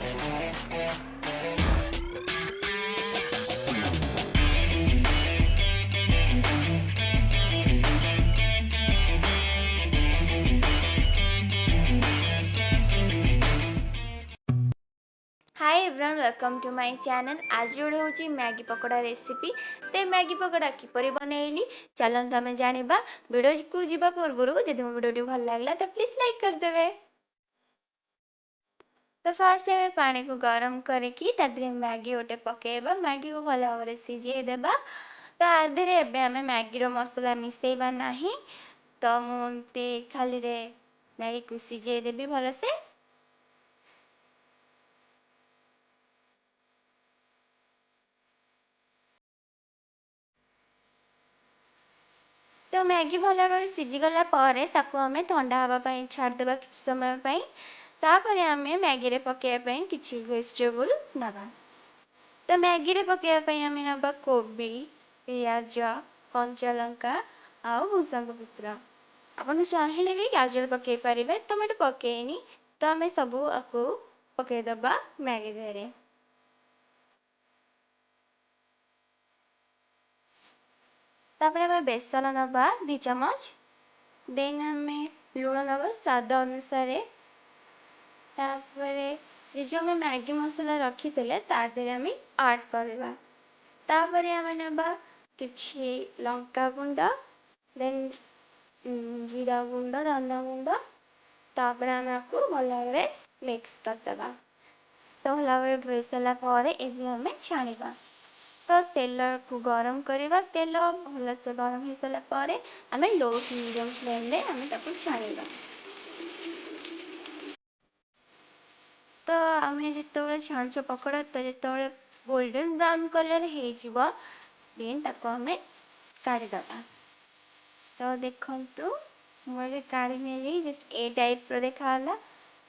Hi everyone, welcome to my channel. ଆଜି ଗୋଟେ ହେଉଛି ମ୍ୟାଗି ପକୋଡ଼ା ରେସିପି। ତ ଏ ମ୍ୟାଗି ପକୋଡ଼ା କିପରି ବନେଇଲି, ଚାଲନ୍ତୁ ଆମେ ଜାଣିବା। ଭିଡ଼ିଓକୁ ଯିବା ପୂର୍ବରୁ ଯଦି ମୋ ଭିଡ଼ିଓଟି ଭଲ ଲାଗିଲା, ତ ପ୍ଲିଜ୍ ଲାଇକ୍ କରିଦେବେ। ତ ଫାର୍ଷ୍ଟ ଆମେ ପାଣିକୁ ଗରମ କରିକି ତା ଦେହରେ ମ୍ୟାଗି ଗୋଟେ ପକାଇବା। ମ୍ୟାଗିକୁ ଭଲ ଭାବରେ ସିଝେଇ ଦେବା। ତ ଆ ଦେହରେ ଏବେ ଆମେ ମ୍ୟାଗିର ମସଲା ମିଶାଇବା ନାହିଁ। ତ ମୁଁ ଏମିତି ଖାଲିରେ ମ୍ୟାଗିକୁ ସିଝେଇ ଦେବି ଭଲସେ। ତ ମ୍ୟାଗି ଭଲ ଭାବରେ ସିଝିଗଲା ପରେ ତାକୁ ଆମେ ଥଣ୍ଡା ହେବା ପାଇଁ ଛାଡ଼ିଦେବା କିଛି ସମୟ ପାଇଁ। ତାପରେ ଆମେ ମ୍ୟାଗିରେ ପକାଇବା ପାଇଁ କିଛି ଭେଜିଟେବୁଲ୍ ନେବା। ତ ମ୍ୟାଗିରେ ପକାଇବା ପାଇଁ ଆମେ ନେବା କୋବି, ପିଆଜ, କଞ୍ଚା ଲଙ୍କା ଆଉ ଭୃସଙ୍ଗ ପତ୍ର। ଆପଣ ଚାହିଁଲେ ବି ଗାଜର ପକାଇ ପାରିବେ, ତ ମୁଁ ଏଠି ପକାଇନି। ତ ଆମେ ସବୁ ଆକୁ ପକାଇଦେବା ମ୍ୟାଗି ଦେହରେ। ତାପରେ ଆମେ ବେସନ ନେବା 2 ଚାମଚ। ଦେନ୍ ଆମେ ଲୁଣ ନେବା ସ୍ୱାଦ ଅନୁସାରେ। ତାପରେ ସେ ଯେଉଁ ଆମେ ମ୍ୟାଗି ମସଲା ରଖିଥିଲେ, ତା ଦେହରେ ଆମେ ଆଡ଼୍ କରିବା। ତାପରେ ଆମେ ନେବା କିଛି ଲଙ୍କା ଗୁଣ୍ଡ, ଦେନ୍ ଜିରା ଗୁଣ୍ଡ, ଧନିଆ ଗୁଣ୍ଡ। ତାପରେ ଆମେ ଆକୁ ଭଲ ଭାବରେ ମିକ୍ସ କରିଦେବା। ତ ଭଲ ଭାବରେ ମିକ୍ସ ହେଲା ପରେ ଏବେ ଆମେ ଛାଣିବା। ତ ତେଲକୁ ଗରମ କରିବା। ତେଲ ଭଲସେ ଗରମ ହେଇସାରିଲା ପରେ ଆମେ ଲୋ ଟୁ ମିଡ଼ିୟମ୍ ଫ୍ଲେମ୍ରେ ଆମେ ତାକୁ ଛାଣିବା। ତ ଆମେ ଯେତେବେଳେ ଛାଣୁଛୁ ପକୋଡ଼ା, ତ ଯେତେବେଳେ ଗୋଲ୍ଡେନ୍ ବ୍ରାଉନ୍ କଲର୍ ହେଇଯିବ, ଦେନ୍ ତାକୁ ଆମେ କାଢ଼ିଦେବା। ତ ଦେଖନ୍ତୁ, ମୁଁ ଏବେ କାଢ଼ି ନେଲି, ଜଷ୍ଟ ଏ ଟାଇପ୍ର ଦେଖାଗଲା।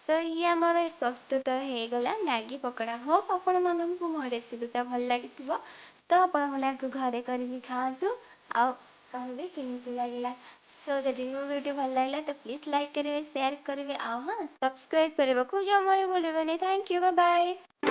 ତ ଇଏ ଆମର ପ୍ରସ୍ତୁତ ହେଇଗଲା ମ୍ୟାଗି ପକୋଡ଼ା। ହୋପ୍ ଆପଣମାନଙ୍କୁ ମୋ ରେସିପିଟା ଭଲ ଲାଗିଥିବ। ତ ଆପଣମାନେ ଆକୁ ଘରେ କରିକି ଖାଆନ୍ତୁ ଆଉ କହିବେ କେମିତି ଲାଗିଲା। ସୋ ଯଦି ମୋ ଭିଡ଼ିଓ ଭଲ ଲାଗିଲା, ତ ପ୍ଲିଜ୍ ଲାଇକ୍ କରିବେ, ସେୟାର କରିବେ ଆଉ ହଁ, ସବସ୍କ୍ରାଇବ୍ କରିବାକୁ ଜମା ବି ଭୁଲିବେନି। Thank you, bye.